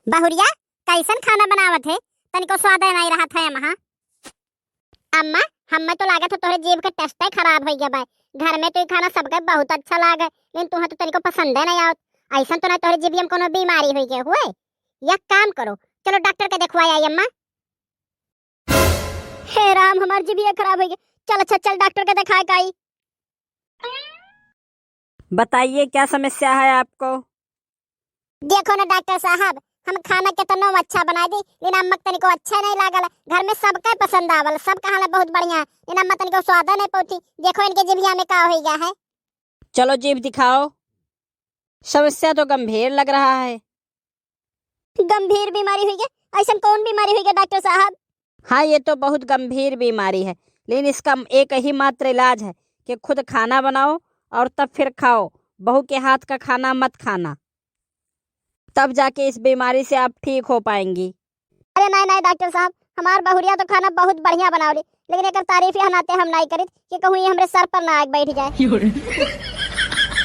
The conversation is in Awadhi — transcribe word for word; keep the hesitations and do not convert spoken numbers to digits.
बहुरिया, कैसन खाना बनावत है, तनिको स्वाद नहीं रहत है अम्मा। अम्मा, हम्मे तो लागत है तोहरे जीभ के टेस्टे खराब होइ गया बा। घर में तो ई खाना सबके बहुत अच्छा लागे, लेकिन तुहे तो तनिको पसंदे नहीं आवत। ऐसन तो ना तोहरे जीभिया में कोनो बीमारी होइ गए हुए। एक काम करो, चलो डॉक्टर के देखवाए आई अम्मा। हे राम, हमार जीभिया खराब होइ गया। चल, अच्छा, चल डॉक्टर के देखाए के आई। बताइए, क्या समस्या है आपको? देखो ना डॉक्टर साहब, हम खाना केतनो अच्छा बनाइ दी, लेकिन अम्मा के तनिको अच्छा नहीं लागल। घर में सबके पसंद आवल, सब कहला बहुत बढ़िया, लेकिन अम्मा तनिको स्वाद नहीं पौती। देखो इनके जीभिया में का होइ गया है। चलो जीभ दिखाओ, समस्या तो गंभीर लग रहा है। गंभीर बीमारी हुई है? ऐसन कौन बीमारी हुई है डॉक्टर साहब? हाँ, ये तो बहुत गंभीर बीमारी है, लेकिन इसका एक ही मात्र इलाज है कि खुद खाना बनाओ और तब फिर खाओ। बहू के हाथ का खाना मत खाना, तब जाके इस बीमारी से आप ठीक हो पाएंगी। अरे नहीं, नहीं डॉक्टर साहब, हमार बहुरिया तो खाना बहुत बढ़िया बनावली, लेकिन एकर तारीफ यह नाते हम नहीं करित कि कहूँ ये हमरे सर पर ना आके बैठ जाए।